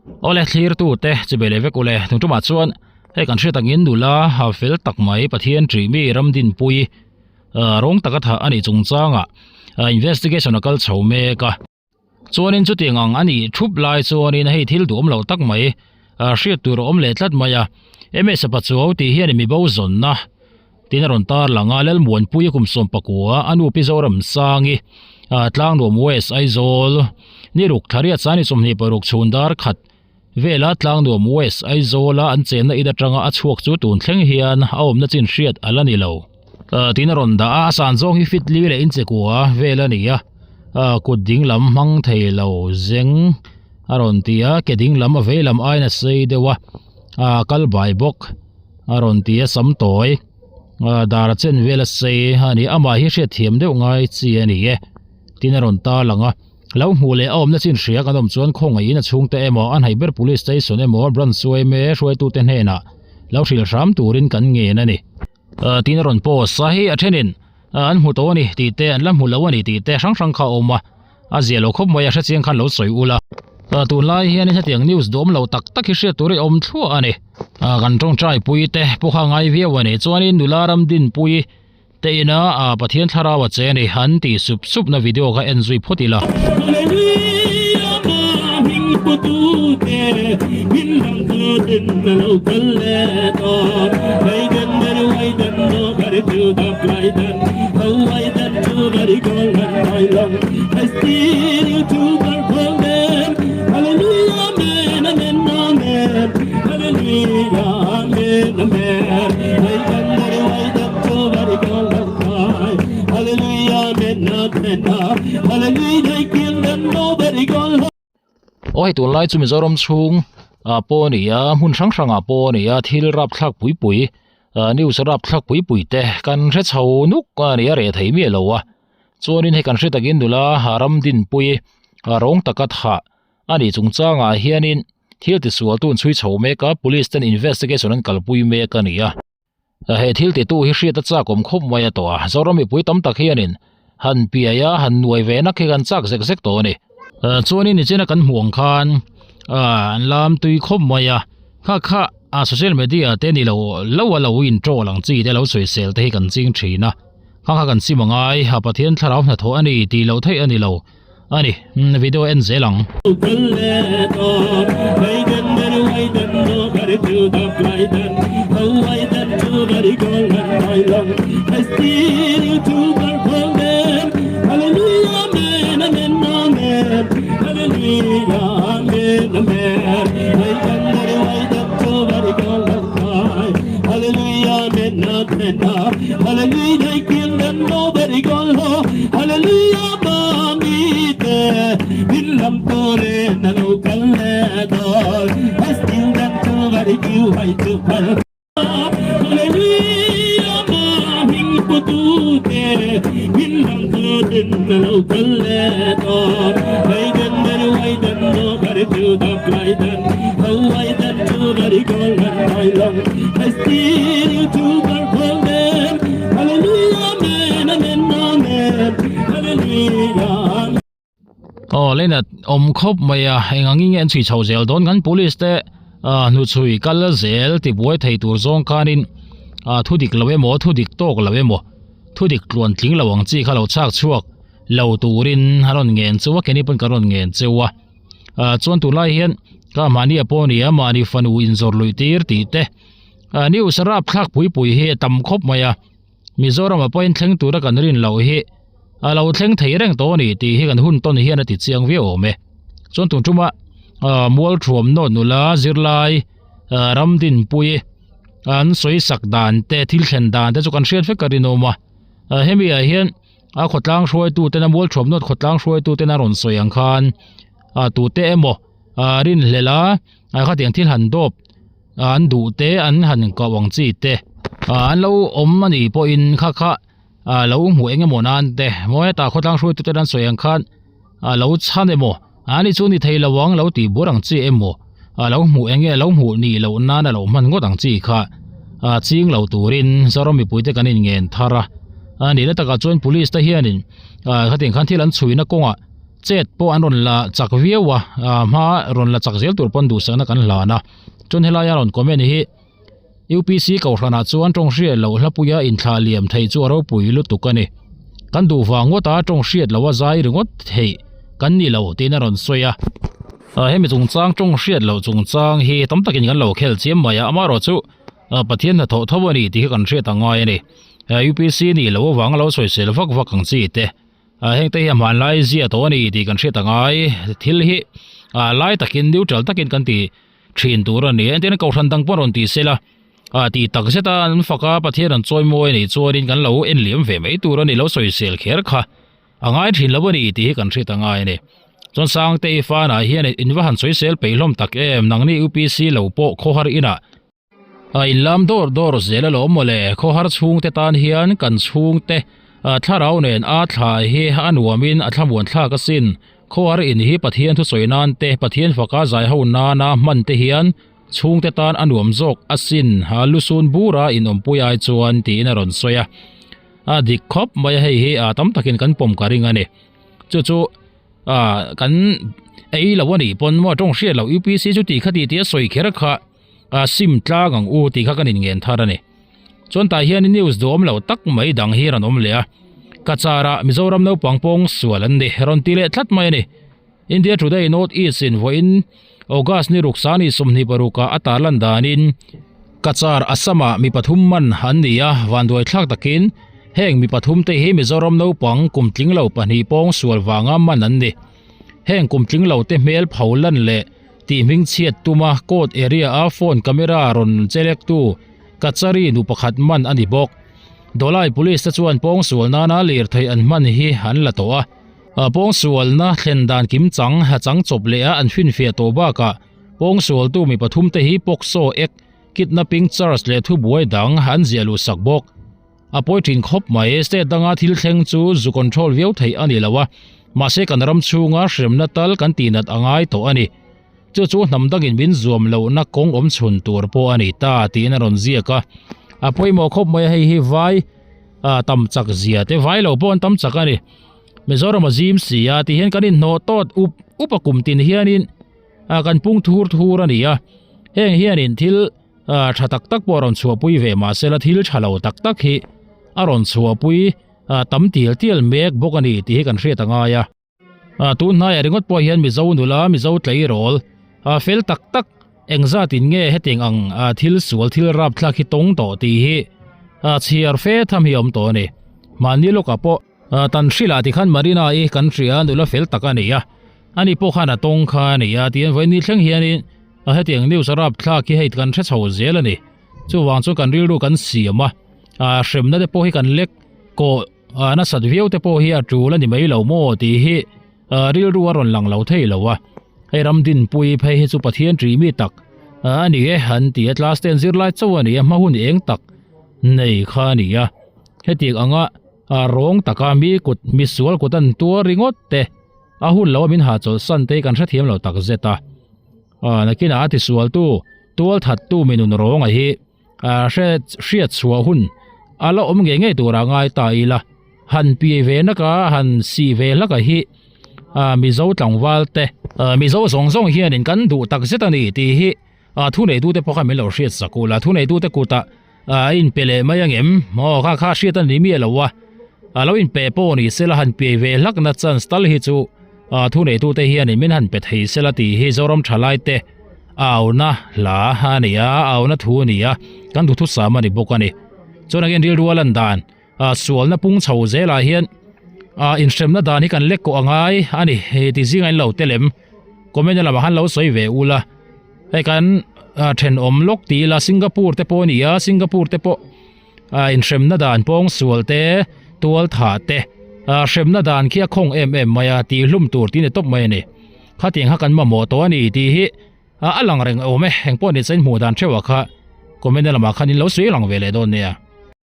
Awle thlir tu te chi ve leh vek ule tung tumah chuan hei kan hriat angin nula ha fel tak mai Pathian ṭih mi ram dinpui ah rawng taka thah a nih chungchangah ah investigation a kal chho mek a. Chuanin chutiang ang a nih thup lai chuanin hei thil duhawm loh tak mai ah hriat tur a awm leh tlat mai a MS Pachuau tih hian mi bo zawnna Tin a rawn tar lang a, Lalmuanpuia kum 19 a nu Pi Zoramsangi Tlangnuam West Aizawl ni ruk thla riat sani 26 chhun dar khat vela Tlangnuam West Aizawla an chenna in atanga a chhuak chu tun thleng hian a awmna chin hriat a la ni lo. Tin a rawn dah a, a san zawng hi fit li leh inchekua vel a ni a, kut ding lam hmang thei lo zeng a rawn ti a, ke ding lam a vei lam aiin a sei deuh a, kal bai bawk. A rawn ti a sam tawi. Dar a chen vel a sei a ni. Amah hi hriat thiam deuh ngai chi a ni e. Tin a rawn ta lang a. Lo hmuh leh a awmna chin hria kan awm chuan khawngaih in a chhungte emaw an hei ber police station emaw branch yma hruaitute hnenah lo hrilh hram turin kan ngen a ni. Tin a rawn post a. Hei a thenin an hmu tawh a ni tih te an la hmu lo a ni tih te hrang hrang kha a awm a. A zia lo khawp mai a hrechiang khan lo sawi ula. Tunlai hian hetiang news duhawm lo tak tak hi hriat tur hi awm thluah a ni. Kan tawngtai pui te pawh kha ngai viau a ni. Chuanin nula ram dinpui te ina Pathian thlarau a che a ni an tih sup sup na video kha en zui phawt ila. Aw hei tunlai chu Mizoram chhung ah pawh a ni a hmun hrang hrang ah pawh a ni a thil rapthlak pui pui ah news rapthlak pui pui te kan hre chho nuk a ni a reh thei miah lo a. Chuanin hei kan hre takin nula ram dinpui rawng taka thah a nih chungchangah hianin thil tisual tu an chhui chho mek a, police ten investigation an kalpui mek a ni a. He thil titu hi hriat a chak awm khawp mai a tawh a, Zoram mipui tam tak hianin han piai a, han nuai ve nak hi kan chak zek zek tawh a ni. Chuanin nichina kan hmuh ang khan an lam tui khawp mai a, kha kha social media te ni lo lo a lo in troll ang chi te lo sawisel te hi kan ching thin a. Kha kha kan sim angai a Pathian thlarau hnathawh a ni tih loh theih a ni lo a ni video en zel ang. Aw lena awm khawp mai a eng angin nge an chhui chho zel dawn kan police te ah hnuchhui kal zel tibuai thei tur zawng khanin ah thu dik lo emaw thu dik tawk lo emaw thu dik tluan tling lo ang chi kha lo chhak chhuak lo turin a rawn ngen cheu a keini pawn kan rawn ngen cheu a ah chuan tunlai hian ka mahni a pawh a ni a mahni fanu inzawrh luih tir tih te ah news rapthlak pui pui hi a tam khawp mai a Mizoram a pawhin thleng tura kan rin loh hi a lo thleng thei reng tawh a ni tih hi kan hun tawn hian a ti chiang viau awm e. Chuan tun tuma ah mual thuam nawt nula zirlai ah ram dinpui an sawi sak dan te thil thlen dan te chu kan hriat vek a rinawm a. Ah hemi ah hian a khawtlang hruaitu tena mual thuam nawt khawtlang hruaitu tena rawn sawi ang khan ah tute emaw ah rinhlelh a ah khatiang thil han dawp an duh te an han koh ang chi te ah an lo awm a nih pawhin kha kha ah lo hmuh eng emaw nan te maw heta khawtlang hruaitu ten an sawi ang khan ah lo chhan emaw an ni chu ni thei lo ang lo tih bur ang chi emaw ah lo hmuh eng nge lo hmuh nih loh nan a lo hman ngawt ang chi kha ah ching lo turin Zoram mipui te kan inngen thar a a nihna takah chuan police te hianin ah khatiang khan thil an chhuina kawngah. Chet pawh an rawn la chak viau a, hma rawn la chak zel tur pawn duhsakna kan hlan a. Chuan helaia rawn comment hi UPC kohhranah chuan tawng hriat loh hlapuia inthlah liam theih chu a ropui lutuk a ni. Kan duh vang ngawt a tawng hriat loh a zai ringawt theih kan ni lo tiin a rawn sawi a. Hemi chungchang tawng hriat loh chungchang hi tam takin kan lo khel chiam mai a, amaherawhchu Pathian hnathawh tho a ni tih hi kan hriat a ngai a ni. UPC nih loh avanga lo sawisel vak vak ang chi te. Heng te hi a hmanlai zia tawh a ni tih kan hriat a ngai. Thil hi lai takin neutral takin kan ti thin tur a ni. Engtin kohhran dang pawh rawn ti sela tih tak zet a an fak a Pathian an chawi mawi a nih chuanin kan lo en liam ve mai tur a ni lo sawisel kher kha a ngai thin lo a ni tih hi kan hriat a ngai a ni. Chuan Sangte i fanah hian in va han sawisel peih hlawm tak em nangni UPC lo pawh khawhar inah A inlam dawr dawr zel alawm mawle, khawhar chhungte tan hian kan chhungte thlarau nen a thla hi a nuamin a thlamuan thlak asin. Khawhar in hi Pathian thusawi nan te, Pathian faka zai ho nana hman te hian chhungte tan a nuam zawk asin, lusun bura inawmpui ai chuan tiin a rawn sawi a. A dik khawp mai a hei hi tam takin kan pawm ka ring a ni. Chu chu kan ei lo a nih pawn maw tawng hriat loh UPC chu tih kha tih tih a sawi kher kha. A sim tlang ang u tih kha kan inngen thar a ni. Chuan tah hian news duhawm lo tak mai dang hi rawn awm leh a. Cachar ah Mizoram naupang pawng sual an ni rawn ti leh tlat mai a ni. India Today North East in vawiin August ni ruk sani 26 ah a tarlan danin Cachar Assam ah mi pathum man an ni a, vanduai thlak takin heng mi pathum te hi Mizoram naupang kum tling lo pahnih pawng sual vanga man an ni. Heng kum tling lo te hmel pho lan leh Tih hmingchhiat tuma court area a phone camera rawn chelektu Kachari nu pakhat man a ni bawk. Dawlai Police te chuan pawngsual nana lirthei an hman hi an la tawh a. Pawngsualna thlen dan kimchang chang chawp leh a an finfiah tawh bakah pawngsualtu mi pathum te hi POCSO Act, Kidnapping Charge leh thubuai dang an ziah luh sak bawk. A pawi thin khawp mai, state danga thil thleng chu zu control viau theih a ni lo a, mahse kan ram chhunga hremna tal kan tihnat a ngai tawh a ni. Chu chu hnam dangin min zuam lohna kawng awm chhun tur pawh a ni ta tiin a rawn ziak a. A pawimawh khawp mai a, hei hi vai tam chak zia te vai lo pawh an tam chak a ni. Mizoram a zim si a ti hian kan inhnawh tawt up up a kum tin hianin kan pung thur thur a ni a, heng hianin thil Tha tak tak pawh a rawn chhuahpui ve mahsela thil tha lo tak tak hi a rawn chhuahpui tam tial tial mek bawk a ni tih hi kan hriat a ngai a. Tun hnaiah ringawt pawh hian Mizo nula, Mizo tleirawl fel tak tak engzatin nge hetiang ang thil sual thil rapthlak hi tawng tawh tih hi chhiar fe tham hi a awm tawh a ni. Mahni lawkah pawh Tan hrilah tikhan Marina-i kan hria nula fel tak a ni a, ani pawh khan a tawng kha a ni a tiin vawiin ni thleng hianin a hetiang news a rapthlak hi hei kan hre chho zel a ni. Chuvang chuan kan rilru kan siam a, hremna te pawh hi kan lek kawh nasat viau te pawh hi a tul a ni mai lo maw tih hi rilru a rawn lang lo thei lo a. Hei ram dinpui phei hi chu Pathian ṭih mi tak a ni e an ti a, class ten zirlai chauh a ni a, hma hun eng tak nei kha a ni a, hetiang anga A rawng taka mi kut mi sual kut an tuar ringawt te, a hun lo a min hahchawlh san te hi kan hrethiam lo tak zet a. A nakinah a tisualtu, tualthattu mi nun rawnga hi a hre hriat chhuah hun a la awm ngei ngei turah ngai ta ila, han piai ve naka han sih ve hlaka hi a Mizo tlangval te, Mizo zawng zawng hianin kan duh tak zet a ni tih hi a thuneitute pawh kha min lo hriat sak ula, thuneitute kutah A inpe leh mai angem? Aw kha kha hriat a ni miah lo a, a lo inpe pawh ni sela han piai ve hlakna chance tal hi chu thuneitute hianin min han pe thei sela tih hi Zoram thalaite auna hla a ni a, auna thu a ni a, kan duhthusam a ni bawk a ni. Chuan again rilru a lan dan. Sualna pung chho zelah hian inhremna dan hi kan lek kawh a ngai a ni ti zingah in lo tel em? Comment lamah khan lo sawi ve ula. Hei kan thenawm lawk ti ila Singapore te pawh a ni a, Singapore te pawh inhremna dan pawng sual te, tual thah te hremna dan khi a khawng em em mai a, tihhlum tur tih a ni tawp mai a ni. Khatiang kha kan mamawh tawh a ni tih hi a lang reng awm e, engpawh ni chain hmuh dan theuhah kha comment lamah khan in lo sawi lang ve leh dawn nia.